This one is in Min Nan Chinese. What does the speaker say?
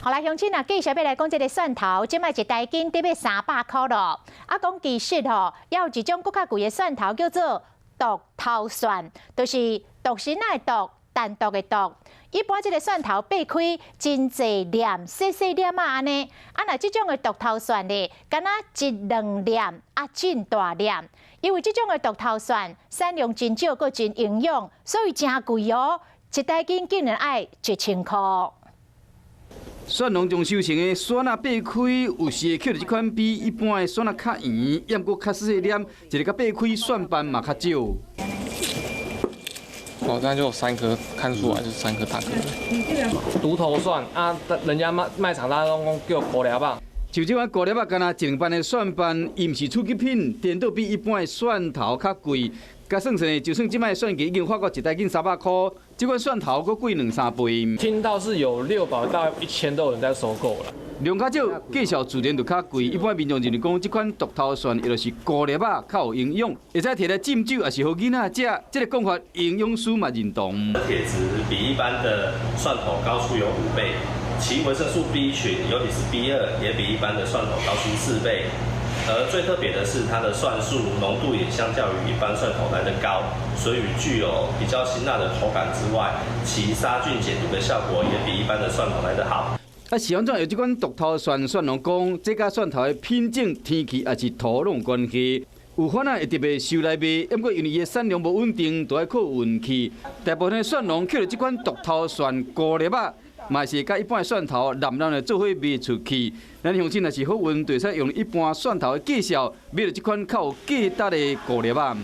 好來，鄉親啊，繼續欲來講這个蒜頭，這擺一大斤得欲300箍囉。啊，講其實吼，猶有一種閣較貴的蒜頭叫做獨頭蒜，就是獨身仔的獨，單獨的獨。一般這个蒜頭擘開真濟粒，細細粒仔按呢。啊，若這種的獨頭蒜咧，敢若一兩粒啊，真大粒。因為這種的獨頭蒜產量真少，閣真營養，所以誠貴哦，一大斤竟然愛1000箍。蒜農場收成的蒜仔擘開，有時會抾著這款比一般的蒜仔較圓，猶閣較細粒，一个共擘開蒜瓣嘛較少。哦，這樣就有三顆，看出來就是三顆大顆。獨頭蒜啊，人家賣場大家攏講叫孤粒仔。像這款孤粒仔，敢若一兩瓣的蒜瓣，伊毋是初級品，顛倒比一般的蒜頭較貴。佮算算，就算這擺蒜價已經發到一大斤300箍，這款蒜頭閣貴兩三倍。聽到是有600到1000都有人在收購啦。量較少，價數自然就較貴。一般民眾認為講，這款獨頭蒜，伊就是孤粒仔，較有營養，會使提來浸酒，抑是予囡仔食。這个講法，營養師嘛認同。鐵質比一般的蒜頭高出有5倍，其維生素 B 群，尤其是 B2，也比一般的蒜頭高出4倍。而最特別的是，它的蒜素濃度也相較於一般蒜頭來得高，所以具有比較辛辣的口感之外，其殺菌解毒的效果也比一般的蒜頭來得好。啊，是按怎用這款獨頭蒜？蒜農講，這佮蒜頭的品種、天氣抑是土壤關係。有販仔會特別收來賣，毋過因為伊的產量無穩定，都愛靠運氣。大部分的蒜農抾著這款獨頭蒜孤粒仔，嘛是佮一般的蒜頭濫濫的做伙賣出去。咱鄉親若是好運，就會使用一般蒜頭的價數買著這款較有價值的孤粒仔。